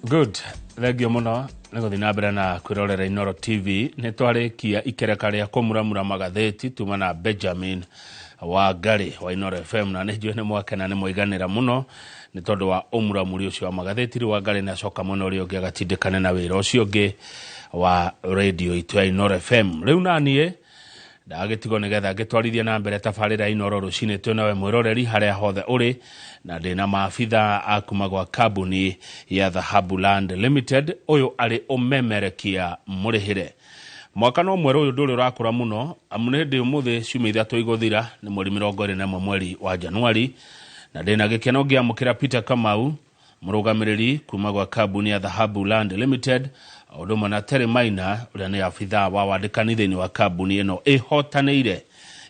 Good, thengio muno nĩ gũthiĩ na mbere na kwĩrorera Inooro TV. Nĩ twarĩkia ikereka rĩa kũmuramura magathĩti tuma na Benjamin Wangari wa Inooro FM, na nĩ njũĩ nĩ mwakena, nĩ mwaiganĩra mũno nĩ tondũ wa ũmuramuri ũcio wa magathĩti. Rĩu Wangari nĩ acoka mwena ũrĩa ũngĩ agatindĩkane na wĩra ũcio ũngĩ wa radio itũ ya Inooro FM. Rĩu naniĩ ndagĩtigwo nĩgetha ngĩtwarithie na mbere tabarĩra ya Inooro Rũcinĩ twĩ nawe mwĩroreri harĩa hothe ũrĩ, na ndĩ na maabitha a kuma gwa kambuni ya Dhahabu Land Limited. Ũyũ arĩ ũmemerekia mũrĩhĩre mwaka no mwerũ ũyũ ndũrĩ ũrakũra mũno, amu nĩ hĩndĩ ũmũthĩ ciumia 3 igũthira nĩ mweri 21 mweri wa Januari, na ndĩna gĩkeno ngĩamũkĩra Peter Kamau, mũrũgamĩrĩri kuma gwa kambuni ya Dhahabu Land Limited, o ũndũ ũmwe na Terry Maina, ũrĩa nĩ abithaa wa wandĩkani thĩinĩ wa kambuni ĩno ĩhotanĩire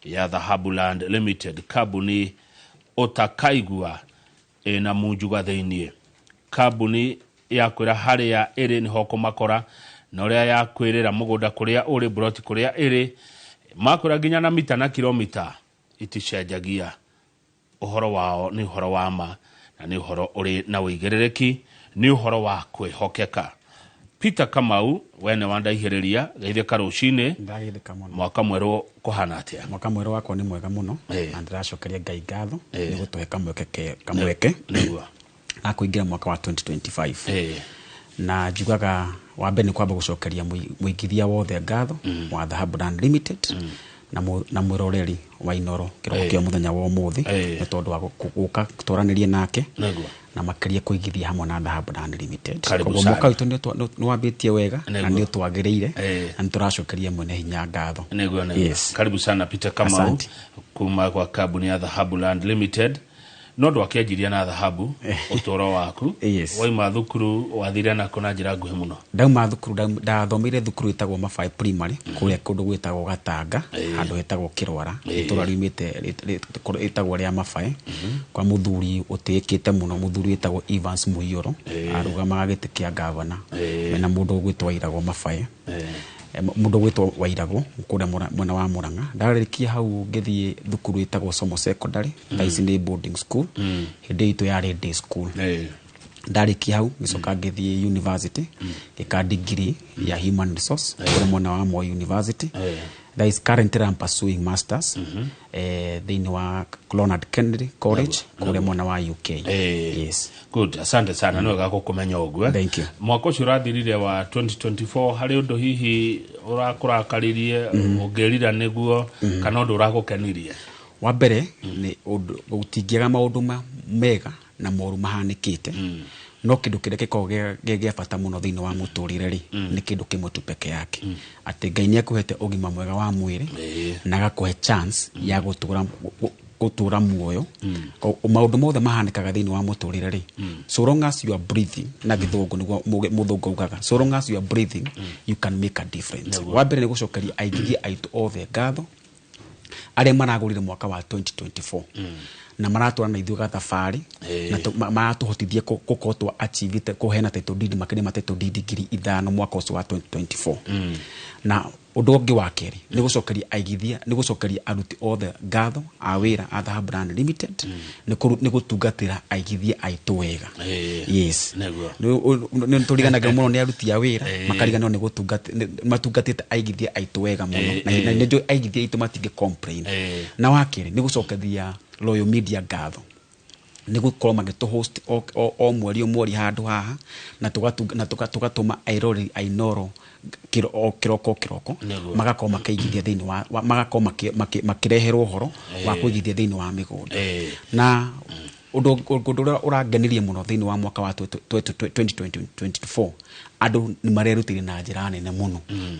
ya Dhahabu Land Limited, kambuni ũtakaigua ĩna munjuga thĩinĩ, kambuni ya kwĩra harĩa ĩrĩ nĩho ũkũmakora, na ũrĩa ya kwĩrĩra mũgũnda kũrĩa ũrĩ, mburoti kũrĩa ĩrĩ, makwĩra nginya na mita na kilomita iticenjagia. Ũhoro wao nĩ ũhoro wa ma na nĩ ũhoro ũrĩ na ũigĩrĩrĩki, nĩ ũhoro wa kwĩhokeka. Peter Kamau, we nĩ wandaihĩrĩria, geithĩka rũcinĩ. Ndageithĩka mũno. Mwaka mwerũ kũhana atĩa? Mwaka mwerũ wakwa nĩ mwega mũno na ndĩracokeria Ngai ngatho nĩ gũtũhe kamweke ga kũingĩra mwaka wa 2025. Na njugaga wa mbere nĩ kwamba gũcokeria mũigithia wothe ngatho wa Dhahabu Land Limited na mwĩroreri wa Inooro kĩroko kĩa mũthenya wa ũmũthĩ nĩ tondũ wa gũka twaranĩrie nake na makĩria kũigithia hamwe na Dhahabu Land Limited. Karibu Koguo sana. mwaka witũ nĩ wambĩtie wega na nĩ ũtwagĩrĩire na nĩ tũracokeria mwene hinya ngatho. Nĩguo. Yes. Karibu sana, Peter Kamau, Asante. kuma gwa kambuni ya Dhahabu Land Limited. No ndwakĩanjirie na dhahabu ũtũũro waku? Yes. Waima thukuru wathire nako na njĩra nguhĩ mũno? Ndauma thukuru, ndathomeire thukuru ĩtagwo Mabaĩ Primary kũrĩa kũndũ gwĩtagwo Gatanga, handũ hetagwo Kĩrwara, itũra riumĩte rĩtagwo rĩa Mabaĩ, kwa mũthuri ũtĩĩkĩte mũno, mũthuri wĩtagwo Evans Mũiyũro, arũgamaga gĩtĩ kĩa gavana mena mũndũ ũgwĩtwo Wairagwo Mabaĩ. Mũndũ ũgwĩtwo Wairagwo kũrĩa mwena wa Mũrang'a. Ndarĩkia hau ngĩthiĩ thukuru ĩtagwo Somo Secondary, thaa ici nĩ boarding school, hĩndĩ itũ yarĩ day school. Ndarĩkia hau ngĩcoka ngĩthiĩ university, ngĩka degree ya human resource kũrĩa mwena wa Moi University. That is, currently I'm pursuing masters thĩinĩ wa Ronald Kennedy College kũrĩa mwena wa UK. Yes. Good, asante sana, nĩ wega gũkũmenya ũguo. Thank you. Mwaka ũcio ũrathirire wa 2024, harĩ ũndũ hihi ũrakũrakaririe ũngĩrira nĩguo, kana ũndũ ũragũkenirie? Wa mbere nĩ ũndũ gũtingĩaga maũndũ mega na moru mahanĩkĩte, no kĩndũ kĩrĩa gĩkoragwo gĩ gĩa bata mũno thĩinĩ wa mũtũrĩre rĩ, nĩ kĩndũ kĩmwe tu peke yake, atĩ Ngai nĩ akũhete ũgima mwega wa mwĩrĩ na agakũhe chance ya gũtũra muoyo. Maũndũ mothe mahanĩkaga thĩinĩ wa mũtũrĩre rĩ, so long as you are breathing, na gĩthũngũ nĩguo mũthũngũ augaga, so long as you are breathing, you can make a difference. Wa mbere nĩ gũcokeria aigithia aitũ othe ngatho arĩa maragũrire mwaka wa 2024 na maratwara na ithuĩ gathabarĩ na maratũhotithia gũkorwo twa achievete kũheana title deed makĩria ma title deed 5,000 mwaka ũcio wa 2024. Na ũndũ ũngĩ wa kerĩ nĩ gũcokeria aigithia, nĩ gũcokeria aruti othe ngatho a wĩra a Dhahabu Land Limited nĩ gũtungatĩra aigithia aitũ wega. Yes. Nĩ tũriganagĩrwo mũno nĩ aruti a wĩra, makariganĩrwo nĩ matungatĩte aigithia aitũ wega mũno na nĩ njũĩ aigithia aitũ matingĩ complain. Na wa kerĩ nĩ gũcokeria Royal Media ngatho nĩ gũkorwo magĩtũ host o mweri o mweri handũ haha na tũgatũma airoreri a Inooro o kĩroko o kĩroko magakorwo makĩigithia thĩinĩ wa magakorwo makĩreherwo ũhoro wa kũigithia thĩinĩ wa mĩgũnda. Na ũndũ ũrĩa ũrangenirie mũno thĩinĩ wa mwaka wa 2024, andũ nĩ marerutĩire na njĩra nene mũno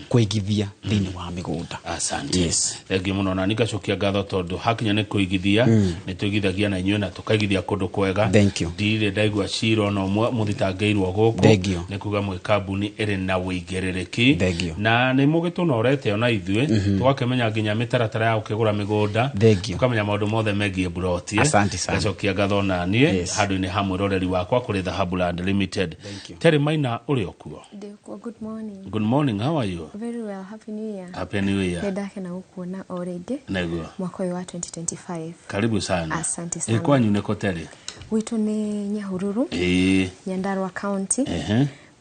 kũigithia thĩinĩ wa mĩgũnda. Asante. Yes. Thengiũ mũno, na ningacokia ngatho tondũ hakinya nĩ kũigithia nĩ tũigithagia na inyuĩ na tũkaigithia kũndũ kwega. Thank you. Ndirĩ ndaigua cira ona ũmwe mũthitangĩirwo gũkũ. Thank you. Nĩ kuga mwĩ kambuni ĩrĩ na ũigĩrĩrĩki. Thank you. Na nĩ mũgĩtũnorete ona ithuĩ tũgakĩmenya nginya mĩtaratara ya gũkĩgũra mĩgũnda. Thank you. Tũkamenya maũndũ mothe megiĩ mburoti. Asante sana. Ngacokia ngatho na niĩ handũ-inĩ ha mwĩroreri wakwa kũrĩ Dhahabu Land Limited. Thank you. Terry Maina, ũrĩ o kuo? Ndĩkuo, good morning. Good morning, how are you? Very well, happy new year. Happy New Year. Nĩ ndakena gũkuona o rĩngĩ mwaka ũyũ wa 2025. Karibu sana. Asante sana. Ĩ kwanyu nĩkũ, Terry? Gwitũ nĩ Nyahururu, Nyandarua County,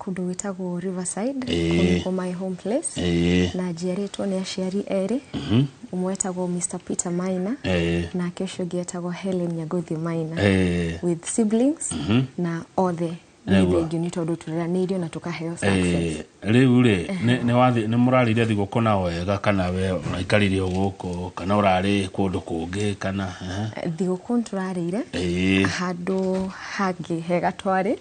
kũndũ gwĩtagwo Riverside. Kũu nĩkuo my home place. Na njiarĩtwo nĩ aciari erĩ, ũmwe etagwo Mr. Peter Maina, nake ũcio ũngĩ etagwo Helen Nyagothi Maina, with siblings na othe nĩ thengio nĩ tondũ tũreranĩirio na tũkaheo success. Rĩu rĩ, nĩ mũrarĩire thigũkũ na wega, kana we ũraikarire o gũkũ, kana ũrarĩ kũndũ kũngĩ, kana ehe? Thigũkũ nĩtũrarĩire handũ hangĩ hega twarĩ,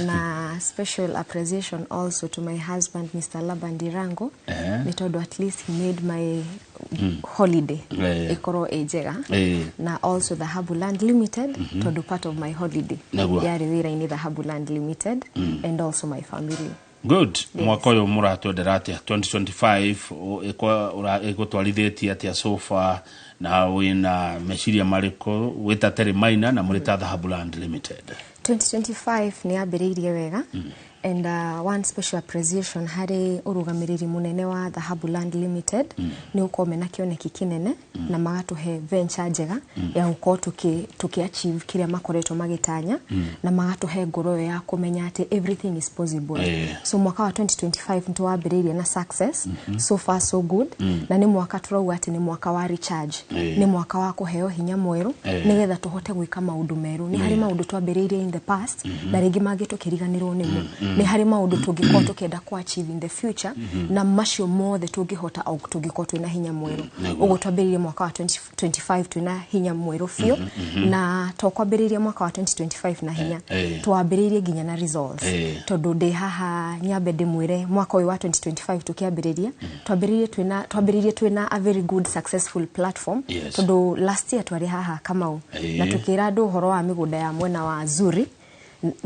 na special appreciation also to my husband, Mr. Laban Dirango, nĩ tondũ at least he made my holiday ĩkorwo ĩ njega, na also Dhahabu Land Limited, tondũ part of my holiday yarĩ wĩra-inĩ Dhahabu Land Limited, and also my family. Good. Mwaka ũyũ mũratwendera atĩa 2025? Ĩgũtwarithĩtie atĩa so far, na wĩna meciria marĩkũ wĩta Terry Maina na mũrĩ ta Dhahabu Land Limited? 2025 nĩ yambĩrĩirie wega, and one special appreciation harĩ ũrũgamĩrĩri mũnene wa Dhahabu Land Limited nĩ gũkorwo mena kĩoneki kĩnene na magatũhe venture njega ya gũkorwo tũkĩ achieve kĩrĩa makoretwo magĩtanya, na magatũhe ngoro ĩyo ya kũmenya atĩ everything is possible. So mwaka wa 2025 nĩ twambĩrĩirie na success, so far so good, na nĩ mwaka tũrauga atĩ nĩ mwaka wa recharge, nĩ mwaka wa kũheo hinya mwerũ nĩgetha tũhote gwĩka maũndũ merũ. Nĩ harĩ maũndũ twambĩrĩirie in the past na rĩngĩ mangĩ tũkĩriganĩrwo nĩmo. Nĩ harĩ maũndũ tũngĩkorwo tũkĩenda ku achieve in the future, na macio mothe tũngĩhota o tũngĩkorwo twĩna hinya mwerũ. Ũguo twambĩrĩirie mwaka wa 2025 twĩna hinya mwerũ biũ, na to kwambĩrĩria mwaka wa 2025 na hinya, twambĩrĩirie nginya na results, tondũ ndĩ haha nyambe ndĩmwĩre mwaka ũyũ wa 2025 tũkĩambĩrĩria, twambĩrĩirie twĩna a very good successful platform, tondũ last year twarĩ haha Kamau na tũkĩra andũ ũhoro wa mĩgũnda ya mwena wa Zuri,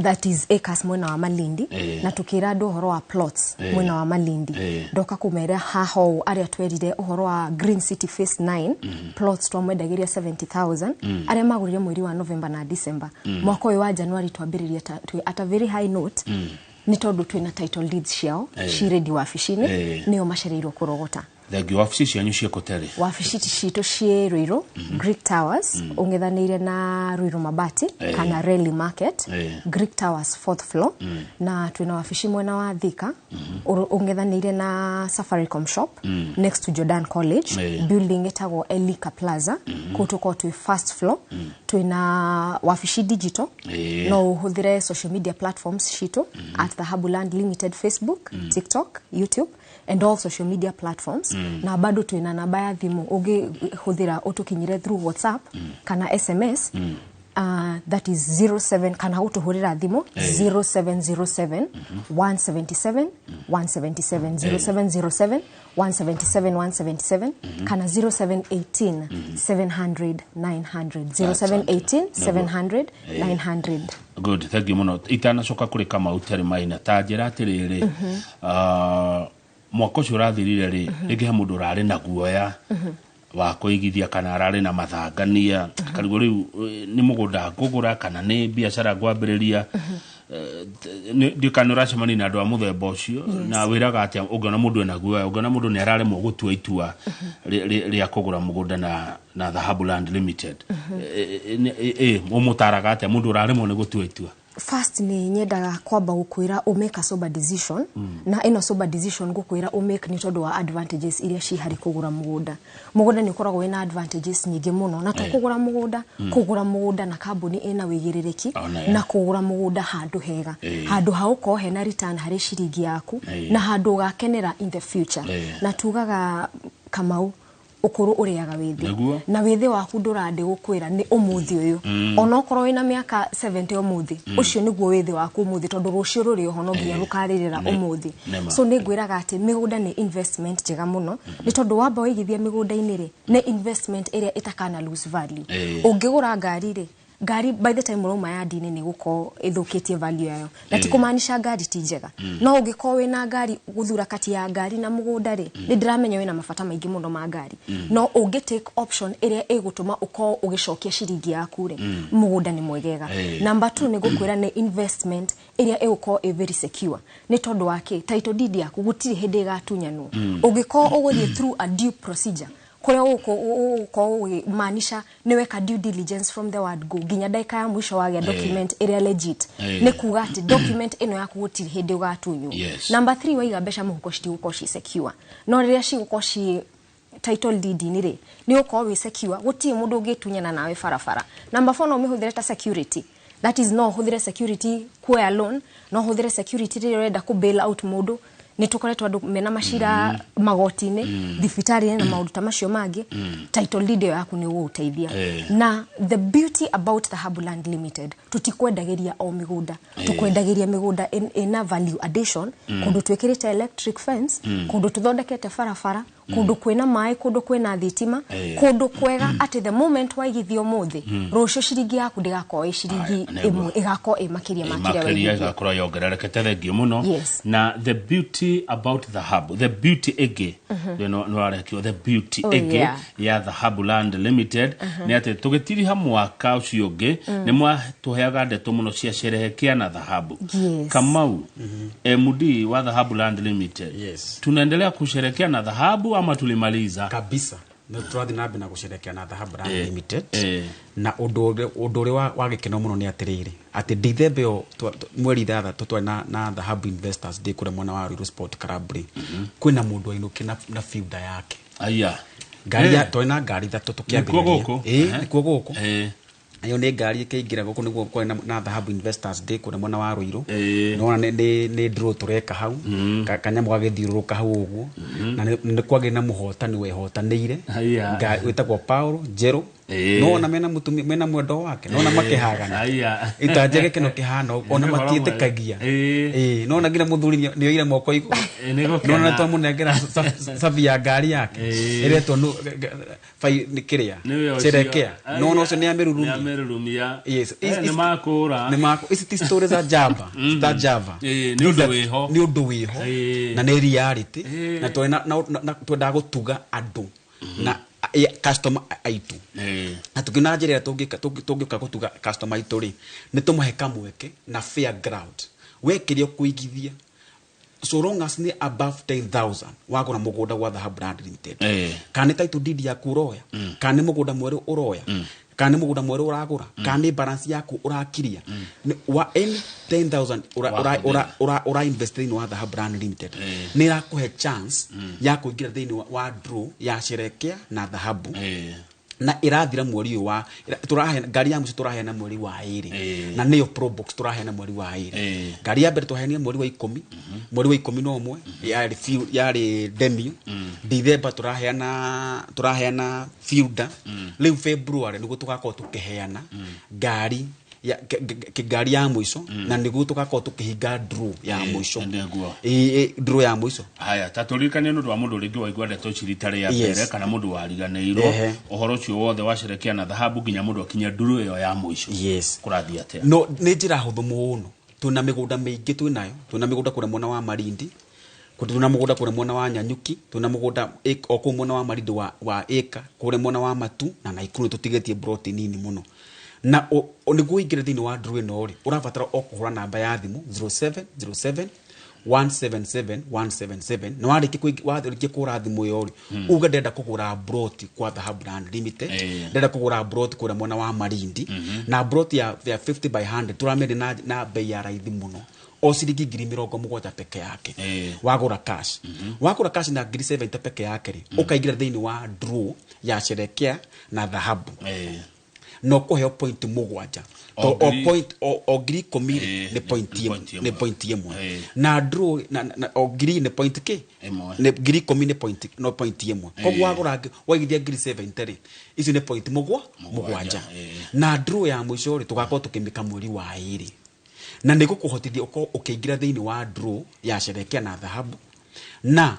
that is acres mwena wa Malindi, na tukĩra andũ ũhoro wa plots mwena wa Malindi. Ndoka kũmera haha ũũ, arĩa twerire ũhoro wa Green City Phase 9 plots twamwendagĩria 70,000, arĩa magũrire mweri wa November na December. Mwaka ũyũ wa January twambĩrĩria twĩ at a very high note, nĩ tondũ twĩna title deeds ciao ci ready wabici-inĩ, nĩo macereirwo kũrogota. Thengio. Wabici cianyu ciĩkũ, Terry? Wabici citũ ciĩ Ruiru, Greek Towers, ũng'ethanĩire na Ruiru Mabati kana Rally Market, Greek Towers fourth floor. Na twĩna wabici mwena wa Thika, ũng'ethanĩire na Safaricom shop, next to Jordan College, building ĩtagwo Elika Plaza. Kũu tũkorwo twĩ first floor. Twĩna wabici digital, no ũhũthĩre social media platforms citũ at Dhahabu Land Limited, Facebook, TikTok, YouTube and all social media platforms. Na bado twĩna namba ya thimũ ũngĩhũthĩra ũtũkinyĩre through WhatsApp kana SMS, that is 07, kana ũtũhũrĩra thimũ 0707 177 177, 0707 177 177, kana 0718 700 900, 0718 700 900. Good, thank you muno. Itanacoka kũrĩ Kamau, Terry Maina, ta njĩra atĩrĩrĩ, mwaka ũcio ũrathirire rĩ, rĩngĩ he mũndũ ũrarĩ na guoya wa kũigithia kana ararĩ na mathangania karigwo rĩu, nĩ mũgũnda ngũgũra kana nĩ biacara ngwambĩrĩria? Ndiũ kana nĩ ũracemania na andũ a mũthemba ũcio, na wĩraga atĩa ũngĩona mũndũ ena guoya, ũngĩona mũndũ nĩ araremwo gũtua itua rĩa kũgũra mũgũnda na Dhahabu Land Limited? Ũmũtaraga atĩa mũndũ ũraremwo nĩ gũtua itua? First, nĩ nyendaga kwamba gũkwĩra ũmake a sober decision, na ĩno sober decision ngũkwĩra ũmake nĩ tondũ wa advantages iria ci harĩ kũgũra mũgũnda. Mũgũnda nĩ ũkoragwo wĩna advantages nyingĩ mũno, na to kũgũra mũgũnda, kũgũra mũgũnda na kambuni ĩna wĩigĩrĩrĩki, na kũgũra mũgũnda handũ hega, handũ ha ũkorwo hena return harĩ ciringi yaku, na handũ ũgakenera in the future. Na tugaga, Kamau, ũkũrũ ũrĩaga wĩthĩ, na wĩthĩ waku ndũrandĩ gũkwĩra nĩ ũmũthĩ ũyũ. Onokorwo wĩna mĩaka 70 ũmũthĩ, ũcio nĩguo wĩthĩ waku ũmũthĩ, tondũ rũciũ rũrĩ oho, no nginya rũkarĩrĩra ũmũthĩ. Nĩma. So nĩ ngwĩraga atĩ mĩgũnda nĩ investment njega mũno, nĩ tondũ wamba waigithia mĩgũnda-inĩ rĩ, nĩ investment ĩrĩa ĩtakana lose value. Ũngĩgũra ngari rĩ, ngari by the time ũrauma yandi-inĩ nĩ gũkorwo ĩthũkĩtie value yayo, na ti kũmaanisha ngari ti njega. No ũngĩkorwo wĩna ngari, gũthura kati ya ngari na mũgũnda rĩ, nĩ ndĩramenya wĩna mabata maingĩ mũno ma ngari, no ũngĩ take option ĩrĩa ĩgũtũma ũkorwo ũgĩcokia ciringi yaku rĩ, mũgũnda nĩ mwegega. Number two, nĩ gũkwĩra nĩ investment ĩrĩa ĩgũkorwo ĩ very secure. Nĩ tondũ wa kĩ? Title deed yaku gũtirĩ hĩndĩ ĩgatunyanwo ũngĩkorwo ũgũthiĩ through a due procedure. Kũrĩa ũgũkorwo ũgĩmaanisha nĩ weka due diligence from the word go nginya ndagĩka ya mũico wagĩa document ĩrĩa legit. Nĩ kuga atĩ document ĩno yaku gũtirĩ hĩndĩ ũgatunywo. Number 3, waiga mbeca mũhuko citigũkorwo ci secure, no rĩrĩa cigũkorwo ci title deed-inĩ rĩ, nĩ ũgũkorwo wĩ secure, gũtirĩ mũndũ ũngĩtunyana nawe barabara. Number 4, no ũmĩhũthĩre ta security. That is, no ũhũthĩre security kuoya loan, no ũhũthĩre security rĩrĩa ũrenda kũ bail out mũndũ. Nĩ tũkoretwo andũ mena macira magoti-inĩ, thibitarĩ-inĩ na maũndũ ta macio mangĩ. Title deed ĩyo yaku nĩ ũgũgũteithia. Na the beauty about Dhahabu Land Limited, tũtikwendagĩria o mĩgũnda, tũkwendagĩria mĩgũnda ĩna value addition, kũndũ twĩkĩrĩte electric fence, kũndũ tũthondekete barabara, kũndũ kwĩna maĩ, kũndũ kwĩna thitima, kũndũ kwega atĩ the moment waigithia ũmũthĩ, rũciũ ciringi yaku ndĩgakorwo ĩ ciringi Aya, nĩguo. ĩmwe, ĩgakorwo ĩ makĩria ma kĩrĩa makĩria waigithia. Ĩgakorwo yongererekete. Thengiũ mũno. Na the beauty about Dhahabu, the beauty ĩngĩ nĩ ũrarekio, the beauty ĩngĩ ya Dhahabu Land Limited nĩ atĩ tũgĩtiriha mwaka ũcio ũngĩ nĩ mwatũheaga ndeto mũno cia sherehekea na dhahabu. Kamau, MD wa Dhahabu Land Limited, tunaendelea kusherekea na dhahabu ama tulimaliza? Kabisa, nä tå rathiä na mbere na gå cerekea na Dhahabu Land Limited. Na å ndå å rä wa gä keno må no nä atä rä rä atä ndithemba ä yo mweri 6 twarĩ na Dhahabu Investors Day kũrĩa mwena wa Ruiru Sport Club rĩ, kwĩna mũndũ wainũkire na fiuda yake. Aya. Ngari ya twarĩ na ngari ithatũ Nĩkuo tũkĩambĩrĩria. gũkũ? Ĩĩ, nĩkuo gũkũ. Ĩyo nĩ ngari ĩkĩingĩra gũkũ nĩguo kwarĩ na Dhahabu Investors Day kũrĩa mwena wa Ruiru. Nĩwona nĩ draw tũreka hau. Kanyamũ gagĩthiũrũrũka hau ũguo, na nĩ kwagĩrĩ na mũhotani wehotanĩire. Wĩtagwo Paul Njerũ. Nĩwona mena mũtumia, mena mwendwa wake, nĩwona makĩhagana. Itanja gĩkeno kĩhana ũguo, ona Nĩ ũhoro matiĩtĩkagia. mwega. Ĩĩ, nĩwona nginya mũthuri nĩ oire moko igũrũ. Nĩ gũkena. Nĩwona nĩtwamũnengera cabi ya ngari yake ĩretwo nĩ kĩrĩa Nĩwe ũcio. Sherekea. Nĩwona ũcio nĩ amĩrurumia. Nĩ amĩrurumia. Yes. Nĩ makũra. Nĩ makũ ici ti story za java, za java. Nĩ ũndũ wĩho. Nĩ ũndũ wĩho. Na nĩ reality. Na twarĩ na twendaga gũtuga andũ na customer aitũ. Na tũkĩona njĩra ĩrĩa tũngĩũka gũtuga customer aitũ rĩ, nĩ tũmahe kamweke na fair ground. We kĩrĩa ũkũigithia, so long as nĩ above 10,000 wagũra mũgũnda gwa Dhahabu Land Limited, kana nĩ title deed yaku ũroya, kana nĩ mũgũnda mwerũ ũroya, kana nĩ mũgũnda mwerũ ũragũra, kana nĩ balance yaku ũrakiria, wa any 10,000 Wahũthĩra. ura invest thĩinĩ wa Dhahabu Land Limited, nĩ ĩrakũhe chance ya kũingĩra thĩinĩ wa draw ya sherekea na dhahabu. Na ĩrathira mweri ũyũ wa tũraheana ngari ya mũico, tũraheana mweri wa 2. Na nĩyo Probox tũraheana mweri wa 2. Ngari ya mbere twaheanire mweri wa 10, mweri wa 11, yarĩ Demio. Dithemba tũraheana Fielder. Rĩu February nĩguo tũgakorwo tũkĩheana ngari ya ngari ya mũico, na nĩguo tũgakorwo tũkĩhinga draw ya mũico. Nĩguo. Ĩĩ, draw ya mũico. Haya, ta tũririkanie nĩ ũndũ wa mũndũ rĩngĩ waigua ndeto ici rita rĩa mbere kana mũndũ wariganĩirwo ũhoro ũcio wothe wacerekea na dhahabu nginya mũndũ akinya nduru ĩyo ya mũico. Kũrathiĩ atĩa? No nĩ njĩra hũthũ mũno. Twĩna mĩgũnda mĩingĩ, twĩnayo, twĩna mĩgũnda kũrĩa mwena wa Malindi, twĩna mũgũnda kũrĩa mwena wa Nyanyuki, twĩna mũgũnda o kũu mwena wa Malindi wa ĩka, kũrĩa mwena wa Matu na Naikuru tũtigĩtie plot nini mũno. Na nĩguo ũingĩre thĩinĩ wa draw ĩno rĩ, ũrabatara o kũhũra namba ya thimũ 0707 177 177. Na warĩkia kũhũra thimũ ĩyo rĩ, uge ndĩrenda kũgũra plot kwa Dhahabu Land Limited, ndĩrenda kũgũra plot kũrĩa mwena wa Malindi, na plot ya 50 by 100 tũramĩendia na bei ya raithi mũno, o ciringi 70,000 peke yake. Wagũra cash, wagũra cash na 70,000 peke yake rĩ, ũkaingĩra thĩinĩ wa draw ya sherekea na dhahabu na ũkũheo point 7. O To o point o 10,000 rĩ, nĩ point nĩ ĩmwe, point nĩ ĩmwe. point ĩmwe. Na draw na o ngiri nĩ point kĩ? Ĩmwe. Nĩ 10,000 nĩ point, no point ĩmwe. Koguo wagũra waigithia 70,000 rĩ, icio nĩ point 7. Na draw ya mũico rĩ, tũgakorwo tũkĩmĩka mweri wa 2, na nĩ gũkũhotithia ũkorwo ũkĩingĩra thĩinĩ wa draw ya sherekea na dhahabu, na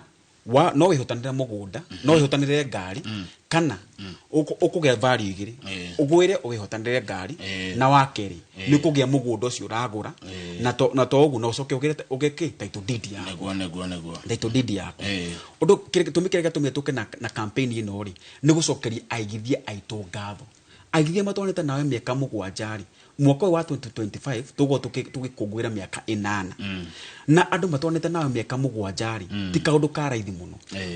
no wĩhotanĩre mũgũnda, no wĩhotanĩre ngari, kana ũkũgĩa value igĩrĩ. Ũgwĩre wĩhotanĩre ngari, na wa kerĩ nĩ ũkũgĩa mũgũnda ũcio ũragũra. Na to ũguo, na ũcoke ũgĩre ũgĩe kĩ title deed yaku. Nĩguo, nĩguo, nĩguo. Title deed yaku. Ũndũ gĩtũmi kĩrĩa gĩatũmire tũke na campaign ĩno rĩ, nĩ gũcokeria aigithia aitũ ngatho. Aigithia matwanĩte nawe mĩaka 7 rĩ, Mwaka ũyũ wa 2025 tũgũkorwo tũgĩkũngũĩra mĩaka 8 na andũ matwanĩte nayo mĩaka 7 rĩ, ti kaũndũ ka raithi mũno.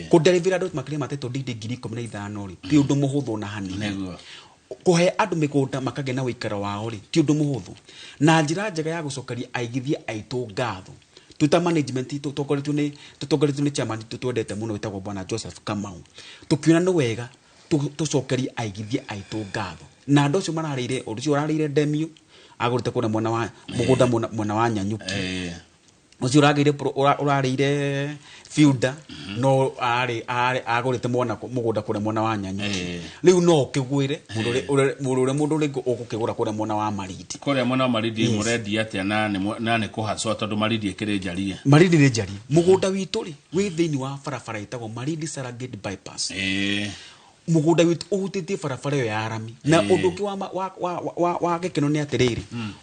Kũnderivĩra andũ makĩria ma title deed 15,000 rĩ, ti ũndũ mũhũthũ na hanini. Kũhe andũ mĩgũnda makagĩa na ũikaro wao rĩ, ti ũndũ mũhũthũ. Na njĩra njega ya gũcokeria aigithia aitũ ngatho, twĩ ta management itũ tũtongoretio nĩ chairman witũ twendete mũno wĩtagwo Bwana Joseph Kamau, tũkiona nĩ wega tũcokerie aigithia aitũ ngatho. Na andũ acio mararĩire, ũndũ ũcio ũrarĩire Demio agũrĩte kũrĩa mwena wa mũgũnda mwena wa Nyanyuki. Ũcio ũrarĩire Fiuda no arĩ agũrĩte mũgũnda kũrĩa mwena wa Nyanyuki. Rĩu no ũkĩgwĩre mũndũ ũrĩa mũndũ rĩngĩ ũgũkĩgũra kũrĩa mwena wa Malindi. Kũrĩa mwena wa Malindi mũrendia atĩa na nĩ kũhacwo tondũ Malindi ĩkĩrĩ njarie? Malindi nĩ njarie. Mũgũnda witũ rĩ wĩ thĩinĩ wa barabara ĩtagwo Malindi Serengeti Bypass. Mũgũnda witũ ũhutĩtie barabara ĩyo ya rami. Na ũndũ ũngĩ wa gĩkeno nĩ atĩrĩrĩ,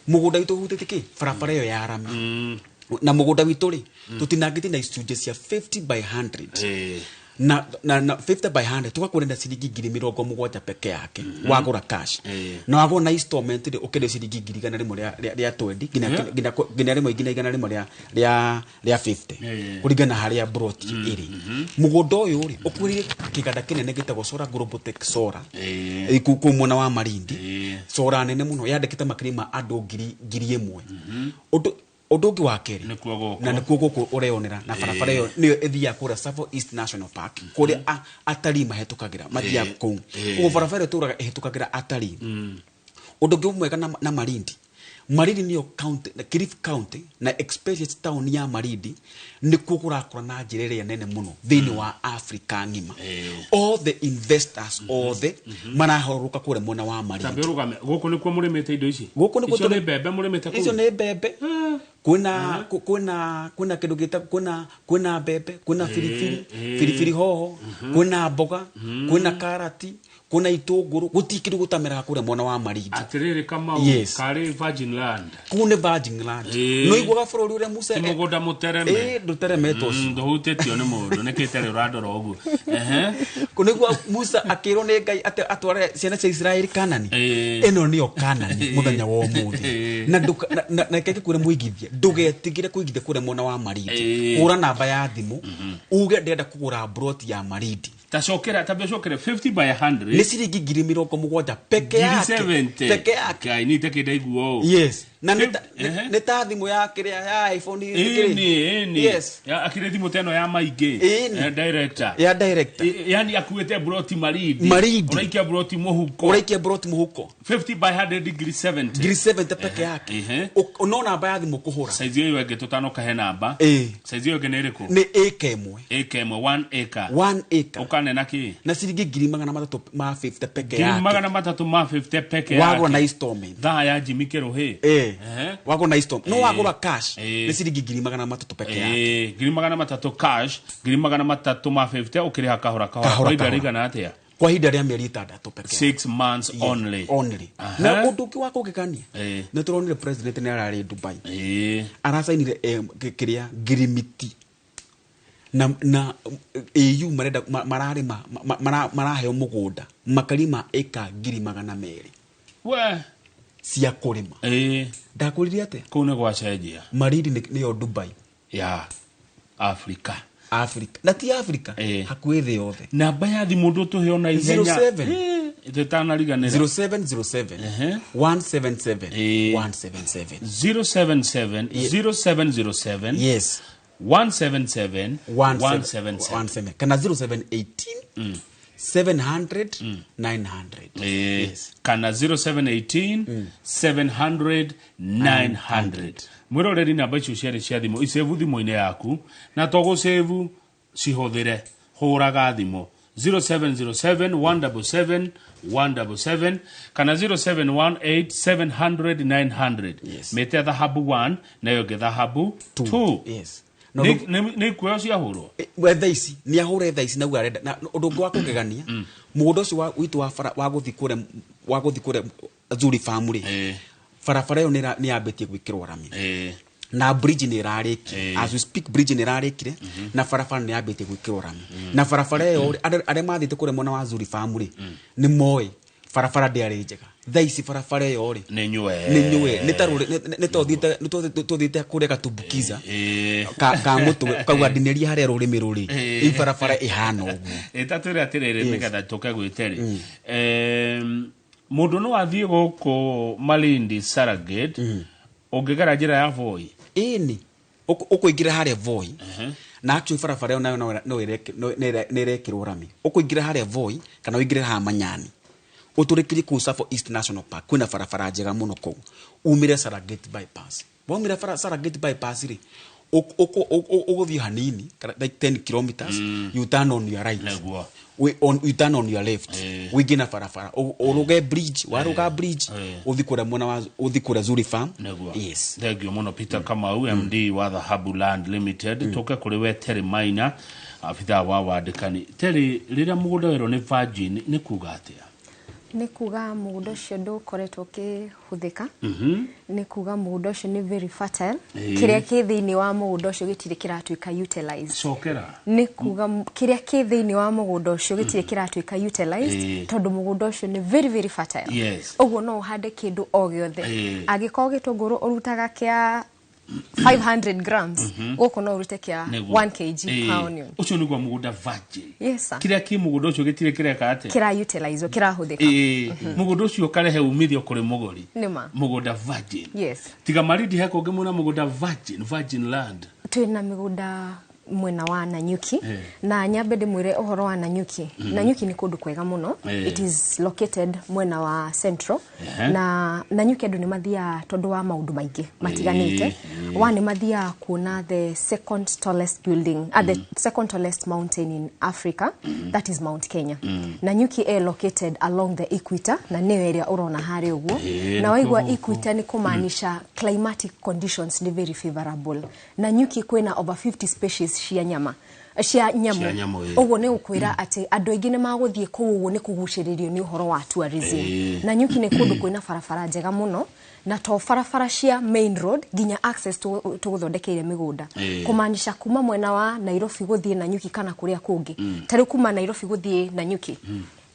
mũgũnda witũ ũhutĩtie kĩ? Barabara ĩyo ya rami. Na mũgũnda witũ rĩ, tũtinangĩtie na icunjĩ cia 50 by 100. Na 50 by 100 tũgakũrenda ciringi 70,000 peke yake. Wagũra cash. Na wagũra na installment rĩ, ũkĩendia ciringi 100,000 rĩa 20, nginya rĩmwe nginya igana rĩmwe rĩa 50. Kũringana harĩa plot ĩrĩ. Mũgũnda ũyũ rĩ, ũkuhĩrĩirie kĩganda kĩnene gĩtagwo Solar Global Tech Solar. Kũu mwena wa Malindi. Solar nene mũno yandĩkĩte makĩria ma andũ 1,000. Ũndũ ũngĩ wa kerĩ, Nĩkuo gũkũ. na nĩkuo gũkũ ũreyonera, na barabara ĩyo nĩyo ĩthiaga kũrĩa Tsavo East National Park, kũrĩa atarii mahĩtũkagĩra, mathiaga kũu. Koguo barabara ĩyo ĩtũraga ĩhĩtũkagĩra atarii. Ũndũ ũngĩ mwega na Malindi, Malindi nĩyo county, na Kilifi County na especially town ya Malindi nĩkuo kũrakũra na njĩra ĩrĩa nene mũno thĩinĩ wa Africa ng'ima. All the investors othe marahorũka kũrĩa mwena wa Malindi. Tambe ũrũgame, gũkũ nĩkuo mũrĩmĩte indo ici? Gũkũ nĩkuo Icio nĩ tũrĩ- mbembe mũrĩmĩte kũu? Icio nĩ mbembe. Kwĩna kĩndũ gĩtagwo, kwĩna mbembe, kwĩna biribiri, biribiri hoho, kwĩna mboga, kwĩna karati, kwĩna itũngũrũ, gũtirĩ kĩndũ gũtameraga kũrĩa mwena wa Malindi. Atĩrĩrĩ Kamau, karĩ Virgin Land. Kũu nĩ Virgin Land. No iguaga bũrũri ũrĩa Musa Ti mũgũnda mũtereme. Ndũteremetwo ũcio. Ndũhutĩtio nĩ mũndũ, nĩkĩ ĩtarĩ ũrandora ũguo? Kũ nĩguo Musa akĩrwo nĩ Ngai atĩ atware ciana cia Isiraeli Kanani. Ĩno nĩyo Kanani mũthenya wa ũmũthĩ. Na reke ngĩkwĩre mũigithia, ndũgetigĩre kũigithia kũrĩa mwena wa Malindi. Hũra namba ya thimũ, uge ndĩrenda kũgũra plot ya Malindi. Ta cokera, ta cokera 50 by 100. Nĩ ciringi 70,000 peke Ngiri yake. 70. Peke yake. Ngai, niĩ itakĩ ndaigua ũũ. Yes. Na Fif- nĩ ta thimũ ya kĩrĩa ya iPhone ĩkĩrĩ. Ĩni, ĩni. Yes. Ya, akĩrĩ thimũ ta ĩno ya maingĩ. Ĩni. Director. Ya director. Yani akuĩte broti Malindi. Malindi. Ũraikia broti mũhuko. Ũraikia broti mũhuko. 50 by 100 degree 70. 70,000 peke yake. No namba ya thimũ kũhũra. Size ĩyo ĩngĩ tũtanoka he namba. Size ĩyo ĩngĩ nĩ ĩrĩkũ? Nĩ acre ĩmwe. Acre ĩmwe, 1 acre. 1 acre. Ũkanena kĩ? Na ciringi 350 peke Ngiri yake. magana matatũ ma 50 peke Wagũra yake. na installment. Thaa ya Jimmy Kĩrũhĩ. Wagũra na installment. No wagũra cash, nĩ ciringi 300 peke yake. 300 cash, 350 ũkĩrĩha kahora kahora. Kahora Kwa ihinda kahora. rĩigana atĩa? Kwa ihinda rĩa mĩeri 6 peke yake. 6 months Yes, only. only. Na ũndũ ũngĩ wa kũgegania, nĩ tũronire president nĩ ararĩ Dubai. Aracainire, kĩrĩa ngirimiti. Na AU marenda, mararĩma, maraheo mũgũnda makarima ĩka 200,000. We. Cia kũrĩma. Ndakwĩrire atĩa? Kũu nĩ gwacenjia. Malindi nĩyo Dubai. Ya Africa. Africa. Na ti Africa, hakuhĩ thĩ yothe. Namba ya thimũ ndũ tũhe ona ihenya. Zero seven. Tũtanariganĩra. Zero seven zero seven. One seven seven. One seven seven. Zero seven seven. Zero seven zero seven. Yes. One seven seven. One One seven seven seven. One seven. Kana zero seven eighteen. 700, 900. Yes. Kana zero seven eighteen, 700, 900. Mwĩroreri namba icio cierĩ cia thimũ icebu thimũ-inĩ yaku, na to gũcebu cihũthĩre, hũraga thimũ zero seven zero seven, one double seven, one double seven, kana zero seven one eight, seven hundred, nine hundred. Yes. Mĩte Dhahabu 1 nayo ĩngĩ Dhahabu 2. 2. Yes. Nĩ ikuoyo ciahũrwo? We thaa ici, nĩ ahũre thaa ici na uga arenda. Na ũndũ ũngĩ wa kũgegania, mũgũnda ũcio witũ wa bara, wa gũthiĩ kũrĩa, wa gũthiĩ kũrĩa Zuri Farm rĩ, barabara ĩyo nĩ yambĩtie gwĩkĩrwo rami. Na bridge nĩ ĩrarĩkire. As we speak, bridge nĩ ĩrarĩkire, na barabara nĩ yambĩtie gwĩkĩrwo rami. Na barabara ĩyo rĩ, arĩa mathiĩte kũrĩa mwena wa Zuri Farm rĩ, nĩ moĩ barabara ndĩarĩ njega. Thaa ici barabara ĩyo rĩ Nĩ nyue. Nĩ nyue, nĩ ta nĩ ta ũthiĩte kũrĩa gatumbukiza ka mũtwe, ũkauga ndinĩria harĩa rũrĩmĩ rũrĩ. Ĩ barabara ĩhana ũguo. Ĩtatwĩre atĩrĩrĩ, nĩgetha tũke gwĩte rĩ, mũndũ no athiĩ gũkũ Malindi Saragate ũngĩgera njĩra ya Voi? Ĩni, ũkũingĩra harĩa Voi, na actually barabara ĩyo nayo no ĩrekĩrwo rami. Ũkũingĩra harĩa Voi kana ũingĩre haha Manyani, ũtũrĩkĩrie kũu Tsavo East National Park, kwĩna barabara njega mũno kũu, umĩre Serengeti bypass. Waumĩra Serengeti bypass rĩ, ũgũthiĩ hanini kana like 10 kilometers, you turn on your right. You turn on your left, ũingĩ na barabara, ũrũge bridge. Warũga bridge, ũthiĩ kũrĩa mwena wa, ũthiĩ kũrĩa Zuri Farm. Yes. Thank you mũno, Peter Kamau, MD wa Dhahabu Land Limited. Tũke kũrĩ we Terry Maina, abithaa wa wandĩkani. Terry, rĩrĩa mũgũnda werwo nĩ virgin nĩ kuga atĩa? Nĩ kuga mũgũnda ũcio ndũkoretwo ũkĩhũthĩka, nĩ kuga mũgũnda ũcio nĩ very fertile. Kĩrĩa kĩ thĩinĩ wa mũgũnda ũcio gĩtirĩ kĩratuĩka utilized. Cokera. Nĩ kuga kĩrĩa kĩ thĩinĩ wa mũgũnda ũcio gĩtirĩ kĩratuĩka utilized, tondũ mũgũnda ũcio nĩ very very fertile. Ũguo no ũhande kĩndũ o gĩothe. Angĩkorwo gĩtũngũrũ ũrutaga kĩa 500 grams, gũkũ no ũrute kĩa 1 kg per onion. Ũcio nĩguo mũgũnda virgin. Yes sir. Kĩrĩa kĩ mũgũnda ũcio gĩtirĩ kĩreka atĩa? Kĩra utilize, kĩrahũthĩka. Mũgũnda ũcio ũkarehe umithio kũrĩ mũgũri. Nĩma. Mũgũnda virgin. Yes. Tiga Malindi, he kũngĩ mwĩna mũgũnda virgin, virgin land? Twĩna mĩgũnda mwena wa Nanyuki. Na nyambe ndĩmwĩre ũhoro wa Nanyuki. Nanyuki nĩ kũndũ kwega mũno. It is located mwena wa Central. Na Nanyuki andũ nĩ mathiaga tondũ wa maũndũ maingĩ matiganĩte. Wa nĩ mathiaga kuona the second tallest building, the second tallest mountain in Africa, that is Mount Kenya. Nanyuki ĩ located along the equator, na nĩyo ĩrĩa ũrona harĩa ũguo. Na waigua nĩkuo gũkũ. Equator nĩ kũmaanisha climatic conditions nĩ very favorable. Nanyuki kwĩna over 50 species cia nyama, cia nyamũ. Cia nyamũ, ĩĩ. Ũguo nĩ gũkwĩra atĩ andũ aingĩ nĩ magũthiĩ kũu ũguo nĩ kũgucĩrĩrio nĩ ũhoro wa tourism. Nanyuki nĩ kũndũ kwĩna barabara njega mũno, na to barabara cia main road, nginya access tũgũthondekeire mĩgũnda, kũmaanisha kuma mwena wa Nairobi gũthiĩ Nanyuki kana kũrĩa kũngĩ, ta rĩu kuma Nairobi gũthiĩ Nanyuki,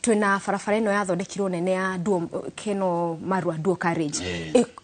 twĩna barabara ĩno yathondekirwo nene ya duo, Keno Marua dual carriage,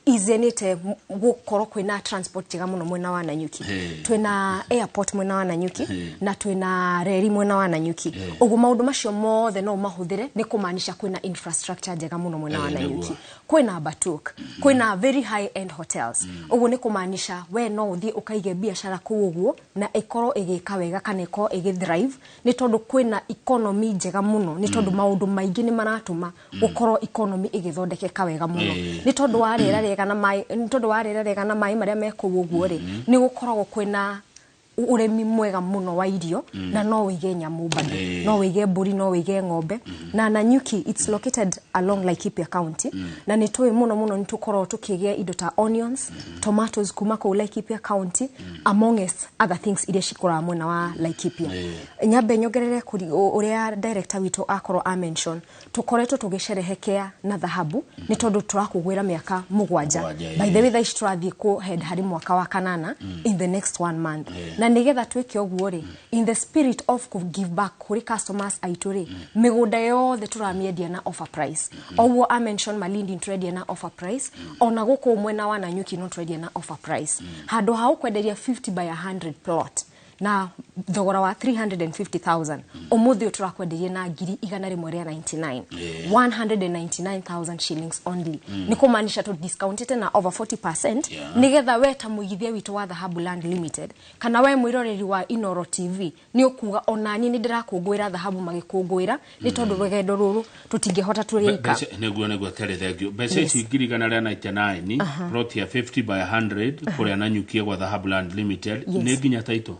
izenĩte gũkorwo kwĩna transport njega mũno mwena wa Nanyuki. Twĩna airport mwena wa Nanyuki, na twĩna reri mwena wa Nanyuki. Ũguo maũndũ macio mothe no ũmahũthĩre, nĩ kũmaanisha kwĩna infrastructure njega mũno mwena wa Nanyuki. Kwĩna Batuk, kwĩna very high end hotels. Ũguo nĩ kũmaanisha we no ũthiĩ ũkaige biacara kũu ũguo na ĩkorwo ĩgĩka wega kana ĩkorwo ĩgĩ thrive, nĩ tondũ kwĩna economy njega mũno, nĩ tondũ maũndũ maingĩ nĩ maratũma gũkorwo economy ĩgĩthondekeka wega mũno, nĩ tondũ wa rĩera rĩega na maĩ, nĩ tondũ wa rĩera rĩega na maĩ marĩa me kũu ũguo rĩ, nĩ gũkoragwo kwĩna ũrĩmi mwega mũno wa irio, na no wĩige nyamũ bado, no wĩige mbũri, no wĩige ng'ombe. Na Nanyuki, it's located along Laikipia County, na nĩ tũĩ mũno mũno nĩ tũkoragwo tũkĩgĩa indo ta onions, tomatoes kuma kũu Laikipia County, amongst other things iria cikũraga mwena wa Laikipia. Nyambe nyongerere kũri ũrĩa director witũ akorwo a mention, tũkoretwo tũgĩcerehekea na Dhahabu nĩ tondũ tũrakũngũĩra mĩaka 7. 7. By the way, thaa ici tũrathiĩ kũ head harĩ mwaka wa kanana in the next one month, na nĩgetha twĩke ũguo rĩ, in the spirit of kũ give back kũrĩ customers aitũ rĩ, mĩgũnda yothe tũramĩendia na offer price. Oguo a mention Malindi tũrendia na offer price, ona gũkũ mwena wa Nanyuki no tũrendia na offer price. Handũ ha ũkwenderia 50 by 100 plot na thogora wa 350,000, ũmũthĩ ũyũ tũrakwenderia na 199,000, 199,000 shillings only. Nĩ kũmaanisha tũ discountĩte na over 40%, nĩgetha we ta mũigithia witũ wa Dhahabu Land Limited kana we mwĩroreri wa Inoro TV nĩ ũkuga onani nĩ ndĩrakũngũĩra Dhahabu magĩkũngũĩra, nĩ tondũ rũgendo rũrũ tũtingĩhota tũrĩ aika. Nĩguo Terry, thank you. Mbeca ici 199,000, plot ya 50 by 100 kũrĩa Nanyuki gwa Dhahabu Land Limited, nĩ nginya title?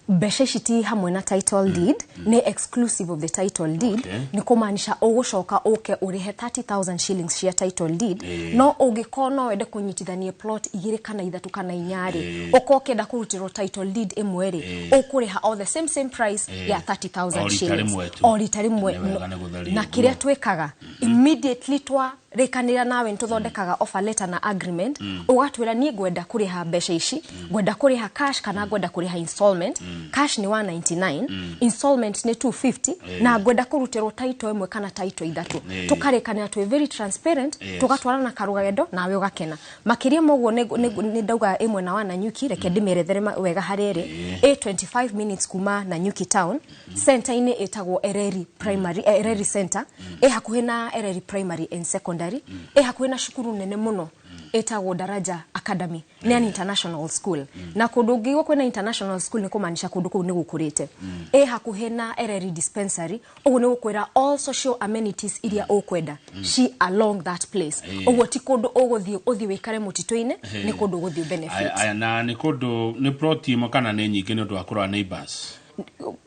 Mbeca ici ti hamwe na title deed, nĩ exclusive of the title deed. Nĩ kũmaanisha ũgũcoka ũke ũrĩhe 30,000 shillings cia title deed. No ũngĩkorwo no wende kũnyitithania plot igĩrĩ kana ithatũ kana inya rĩ, ũkorwo ũkĩenda kũrutĩrwo title deed ĩmwe rĩ, ũkũrĩha all the same same price ya 30,000 O rita shillings. rĩmwe tu. O rita rĩmwe. Nĩ wega, nĩ gũtheria Na ũguo. kĩrĩa twĩkaga immediately twa Twarĩkanĩra nawe nĩ tũthondekaga offer letter na agreement, ũgatwĩra niĩ ngwenda kũrĩha mbeca ici, ngwenda kũrĩha cash kana ngwenda kũrĩha installment. Cash nĩ 199, installment nĩ 250, na ngwenda kũrutĩrwo title ĩmwe kana title ithatũ. Tũkarĩkanĩra twĩ very transparent, tũgatwarana karũgendo nawe ũgakena. Makĩria ma ũguo, nĩ ndauga ĩ mwena wa Nanyuki. Reke ndĩmĩerethere wega harĩa ĩrĩ. Ĩ 25 minutes kuma Nanyuki town center-inĩ, ĩtagwo Ereri Primary, Ereri Center. Ĩ hakuhĩ na Ereri Primary and Secondary, ĩ hakuhĩ na cukuru nene mũno ĩtagwo Daraja Academy, nĩ an international school. Na kũndũ ũngĩigua kwĩna international school nĩ kũmaanisha kũndũ kũu nĩ gũkũrĩte. Ĩ hakuhĩ na Ereri Dispensary, ũguo nĩ gũkwĩra all social amenities iria ũkwenda she along that place. Ũguo ti kũndũ ũgũthiĩ ũthiĩ wĩikare mũtitũ-inĩ, nĩ kũndũ ũgũthiĩ benefit. Aya, na nĩ kũndũ nĩ plot ĩmwe kana nĩ nyingĩ nĩ ũndũ wa kũrora neighbors?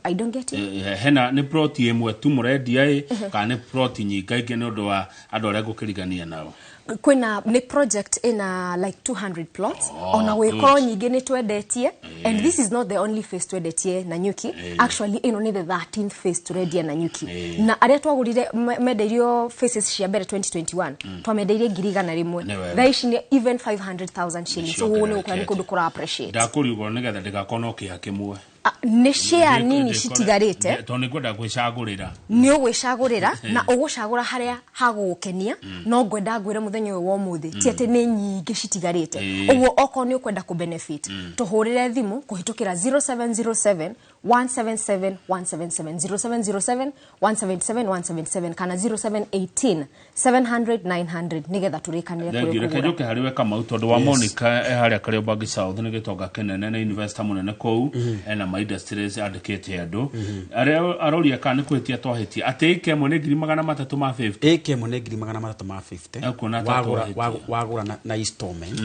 I don't get it. Hena nĩ plot ĩmwe tu mũrendia ĩ kana nĩ plot nyingaingĩ nĩ ũndũ wa andũ arĩa ngũkĩrigania nao? Kwĩna nĩ project ina like 200 plots. Oh, Ona gwĩkorwo good. nyingĩ nĩ twendetie, and this is not the only phase twendetie Nanyuki. Actually, ĩno nĩ the 13th phase tũrendia Nanyuki. Na arĩa twagũrire mendeirio phases cia mbere 2021, twamendeirie 100,000. Nĩ wega. Thaa ici nĩ even 500,000 shillings, so ũguo nĩ gũkwĩra nĩ kũndũ kũra appreciate. Ndakũria ũguo nĩgetha ndĩgakorwo no kĩha kĩmwe. Ah, nĩ share nini citigarĩte. Tondũ nĩ ngwenda gwĩcagũrĩra. Nĩ ũgwĩcagũrĩra na ũgũcagũra harĩa hagũgũkenia, no ngwenda ngwĩre mũthenya ũyũ wa ũmũthĩ ti atĩ nĩ nyingĩ citigarĩte. Ũguo okorwo nĩ ũkwenda kũ benefit, tũhũrĩre thimũ kũhĩtũkĩra 0707 177 177, 0707 177 177 kana 0718 700 900, nĩgetha tũrĩkanĩre Thank you. kũrĩa Reke ũkũgũra. njoke harĩ we Kamau, tondũ wa Monica e harĩa Kariobangi South, nĩ gĩtonga kĩnene na investor mũnene kũu, ena ma industries andĩkĩte andũ arĩa aroria kana nĩ kũhĩtia twahĩtia atĩ ĩka ĩmwe nĩ 350,000. Ĩka ĩmwe nĩ 350,000. Ekuona ta Wagũra twahĩtia. wagũra na installment,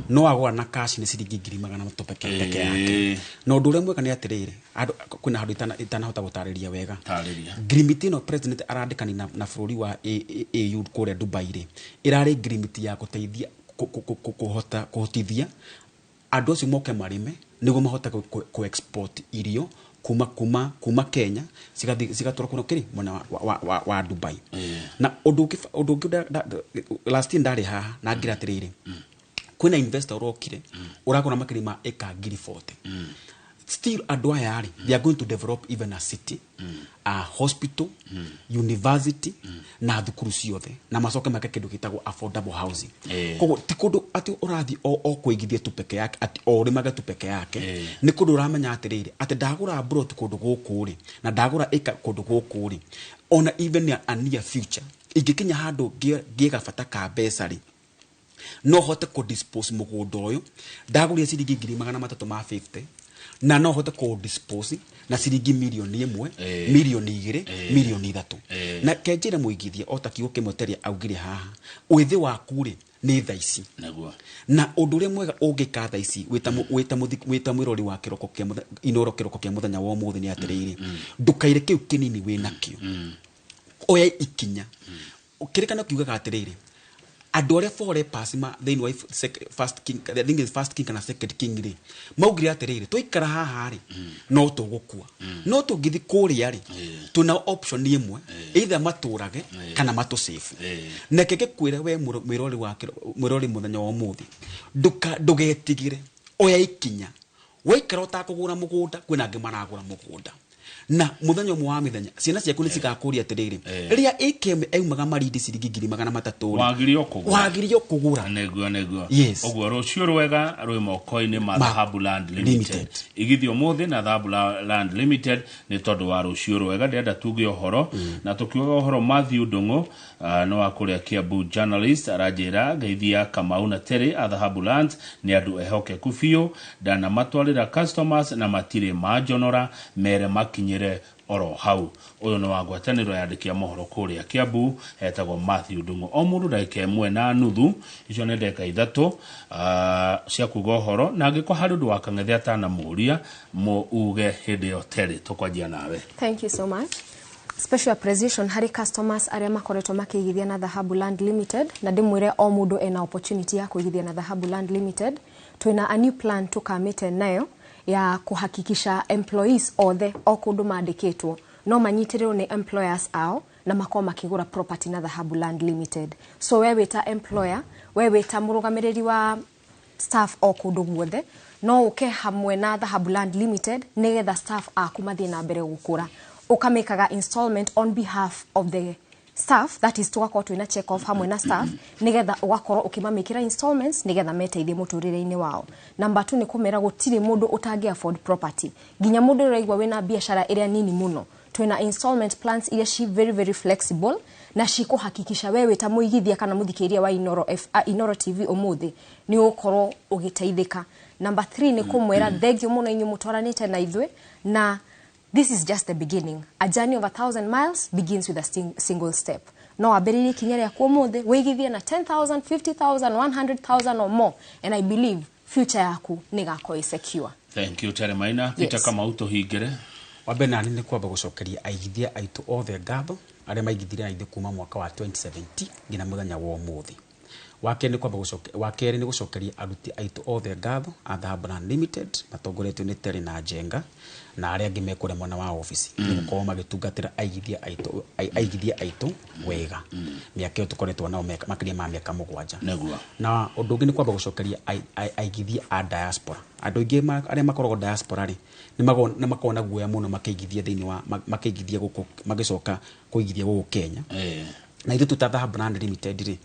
no wagũra na cash nĩ ciringi 300,000 peke yake. Na ũndũ ũrĩa mwega nĩ atĩrĩrĩ, kwĩna handũ itanahota gũtarĩria wega. Tarĩria. Ngirimiti ĩno president arandĩkani na bũrũri wa AU kũrĩa Dubai rĩ, ĩrarĩ ngirimiti ya gũteithia kũhota kũhotithia andũ acio moke marĩme nĩguo mahote kũ export irio kuma Kenya cigatwarwo kũno kĩrĩ mwena wa Dubai. Na ũndũ ũngĩ last year ndarĩ haha na ngira atĩrĩrĩ, kwĩna investor ũrokire ũragũra makĩria ma ĩka 40,000. Still andũ aya rĩ, they are going to develop even a city, a hospital, university na thukuru ciothe, na macoke make kĩndũ gĩtagwo affordable housing. Koguo ti kũndũ atĩ ũrathiĩ o kũigithia tu peke yake, atĩ o ũrĩmage tu peke yake. Nĩ kũndũ ũramenya atĩrĩrĩ, atĩ ndagũra plot kũndũ gũkũ rĩ, na ndagũra ĩka kũndũ gũkũ rĩ, ona even a near future ingĩkinya handũ ngĩe gabata ka mbeca rĩ, no hote kũ dispose mũgũnda ũyũ ndagũria ciringi 350,000, na no hote kũ dispose na ciringi 1 million, 2 million, 3 million. Na kenjĩre mũigithia o ta kiugo kĩmwe teria augire haha, wĩthĩ waku rĩ nĩ thaa ici. Na ũndũ ũrĩa mwega ũngĩka thaa ici wĩta mwĩrori wa kĩroko kĩa Inoro kĩroko kĩa mũthenya wa ũmũthĩ nĩ atĩrĩrĩ, ndũkaire kĩu kĩnini wĩ nakĩo, oya ikinya. Kĩrĩkano kiugaga atĩrĩrĩ, andũ arĩa four lepers ma thĩinĩ wa first king, I think it's First King kana Second King rĩ, maugire atĩrĩrĩ, twaikara haha rĩ no tũgũkua, no tũngĩthi kũrĩa rĩ twĩna option ĩmwe, either matũrage kana matũsave. Neke ngĩkwĩre we mwĩrori wa mwĩrori mũthenya wa ũmũthĩ, ndũgetigĩre, oya ikinya. Waikara ũtakũgũra mũgũnda, kwĩna angĩ maragũra mũgũnda, na mũthenya ũmwe wa mĩthenya ciana ciaku nĩ cigakũria atĩrĩrĩ, rĩrĩa AKM aumaga Marindi ciringi 300,000 rĩ, Wagirio kũgũra. Wagirio kũgũra. Nĩguo. Yes. Ũguo rũciũ rwega rwĩ moko-inĩ ma Dhahabu Land Limited. Limited. Igithio ũmũthĩ na Dhahabu Land Limited nĩ tondũ wa rũciũ rwega. Ndĩrenda tuge ũhoro na tũkiugaga ũhoro, Matthew Ndung'u nĩ wa kũrĩa Kiambu, journalist, aranjĩra ngeithia Kamau na Terry a Dhahabu Land, nĩ andũ ehokeku biũ, ndanamatwarĩra customers na matirĩ manjonora, mere makinyĩre oro hau. Ũyũ nĩ wa ngwatanĩro ya andĩki a mohoro kũrĩa Kiambu, etagwo Matthew Ndung'u. O mũndũ 1.5 ndagĩka, icio nĩ 3 ndagĩka cia kuga ũhoro, na angĩkorwo harĩ ũndũ wa kang'ethe atanamũria uge hĩndĩ ĩyo. Terry, tũkwanjia nawe. Thank you so much. Special appreciation harĩ customers arĩa makoretwo makĩigithia na Dhahabu Land Limited, na ndĩmwĩre o mũndũ ena opportunity ya kũigithia na Dhahabu Land Limited. Twĩna a new plan tũkamĩte nayo ya kuhakikisha employees othe o kũndũ mandĩkĩtwo no manyitĩrĩrwo nĩ employers ao. Na makorwo makĩgũra property na Dhahabu Land Limited. So we wĩ ta employer, we wĩ ta mũrũgamĩrĩri wa staff o kũndũ guothe, no ũke hamwe na Dhahabu Land Limited nĩgetha staff aku mathiĩ na mbere gũkũra, ũkamĩkaga installment on behalf of the staff. That is, tugakorwo twĩna check off hamwe na staff nigetha ũgakorwo ũkĩmamĩkĩra installments nigetha meteithie mũtũrĩre-inĩ wao. Number two nĩ kũmera gũtirĩ mũndũ ũtangĩ afford property, nginya mũndũ ũraigua wĩna biacara ĩrĩa nini mũno. Twĩna installment plans iria ci very very flexible na cikũhakikisha we wĩ ta mũigithia kana mũthikĩrĩria wa Inoro, Inoro TV ũmũthĩ nĩ ũgũkorwo ũgĩteithĩka. Number three nĩ kũmwĩra thengio mũno inyuĩ mũtwaranĩte na ithuĩ, na this is just the beginning. A journey of 1,000 miles begins with a single step. No wambĩrĩrie ikinya rĩaku ũmũthĩ, wĩigithie na 10,000, 50,000, 100,000 or more, and I believe future yaku nĩ ĩgakorwo ĩ secure. Thank you, Terry Maina. Peter Kamau, tũhingĩre. Wambe nani nĩ kwamba gũcokeria aigithia aitũ othe ngatho arĩa maigithirie na ithuĩ kuma mwaka wa 2070 nginya mũthenya wa ũmũthĩ. Wakerĩ nĩ kwamba wakerĩ nĩ gũcokeria aruti aitũ othe ngatho a Dhahabu Land Limited matongoretio nĩ Terry na Njenga na arĩa angĩ me kũrĩa mwena wa obici nĩ gũkorwo magĩtungatĩra aigithia aitũ wega mĩaka ĩyo tũkoretwo nao makĩria ma mĩaka 7. Na ũndũ ũngĩ nĩ kwamba gũcokeria aigithia a diaspora. Andũ aingĩ arĩa makoragwo diaspora rĩ, nĩ makoragwo na guoya mũno makĩigithia thĩinĩ wa makĩigithia gũkũ, magĩcoka kũigithia gũkũ Kenya. Na ithuĩ twĩ ta Dhahabu Land Limited rĩ,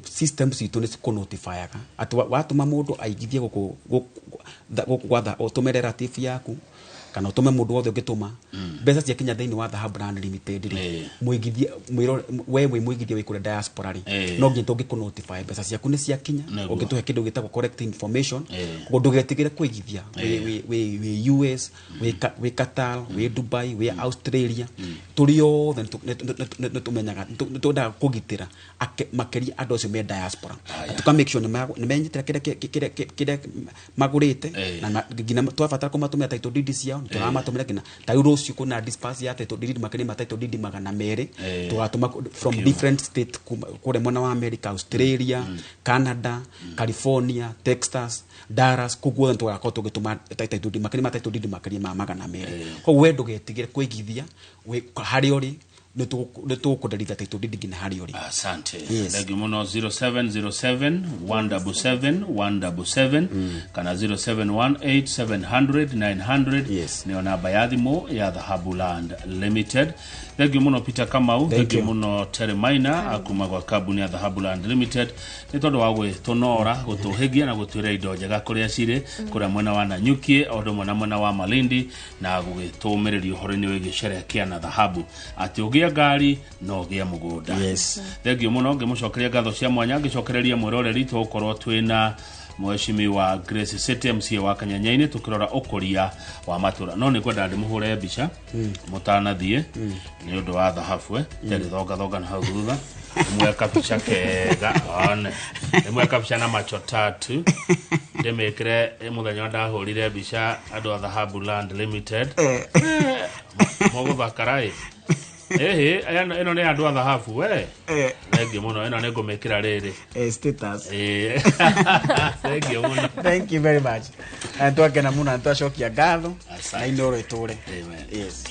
system citũ nĩ cikũnotifyaga atĩ watũma mũndũ aigithie gũkũ gwa ũtũme relative yaku kana ũtũme mũndũ wothe ũngĩtũma mbeca ciakinya thĩinĩ wa Dhahabu Land Limited rĩ, mũigithia we wĩ mũigithia wĩ kũrĩa diaspora rĩ, no nginya tũngĩkũnotify mbeca ciaku nĩ ciakinya, ũngĩtũhe kĩndũ gĩtagwo correct information. Koguo ndũgetigĩre kũigithia wĩ US, wĩ Qatar, wĩ Dubai, wĩ Australia, tũrĩ othe nĩ tũmenyaga nĩ twendaga kũgitĩra makĩria andũ acio me diaspora na tũka make sure nĩ menyitĩra kĩrĩa magũrĩte na nginya twabatara kũmatũmĩra title deed ciao nĩ tũramatũmĩra. Nginya ta rĩu rũciũ kwĩna disperse ya title deed makĩria ma title deed 200 tũgatũma from different state kũrĩa mwena wa America, Australia, Canada, California, Texas, Dallas, kũu guothe tũgakorwo tũgĩtũma title deed makĩria ma title deed makĩria ma 200. Koguo we ndũgetigĩre kũigithia harĩa ũrĩ, nĩ tũgũkũnderithia title deed nginya harĩa ũrĩ. Asante. Yes. Thank you muno. 0707 177 177 kana 0718 700 900 nĩyo namba ya thimũ ya Dhahabu Land Limited. Thank you muno, Peter Kamau. Thank Thank you you. muno, Terry Maina akuma gwa kambuni ya Dhahabu Land Limited nĩ tondũ wa gwĩtũnora, gũtũhĩgia na gũtwĩra indo njega kũrĩa cirĩ kũrĩa mwena wa Nanyuki o ũndũ ũmwe na mwena wa Malindi na gũgĩtũmĩrĩria ũhoro-inĩ wĩgiĩ sherekea na dhahabu atĩ ũgĩe ngari no ũgĩe mũgũnda. Thengiũ mũno, ngĩmũcokeria ngatho cia mwanya, ngĩcokereria mwĩroreri tũgũkorwo twĩna mheshimiwa Grace City MCA wa Kanyanyainĩ tũkĩrora ũkũria wa matũra, no nĩ ngwenda ndĩmũhũre mbica mũtanathiĩ nĩ ũndũ wa thahabu terĩ thongathonga na hau thutha ndĩmuoe kabica kega one, ndĩmuoe kabica na macho tatu ndĩmĩkĩre mũthenya ũrĩa ndahũrire mbica andũ a Dhahabu Land Limited. Mũgũthakara ĩ ĩhĩ, ĩno nĩ andũ a thahabu we. Thengiũ mũno, ĩno nĩ ngũmĩkĩra rĩrĩ Status. Thengiũ mũno. Thank you very much. Na twakena muno na twacokia ngatho Asante. na Inoro ĩtũre. Amen. Yes.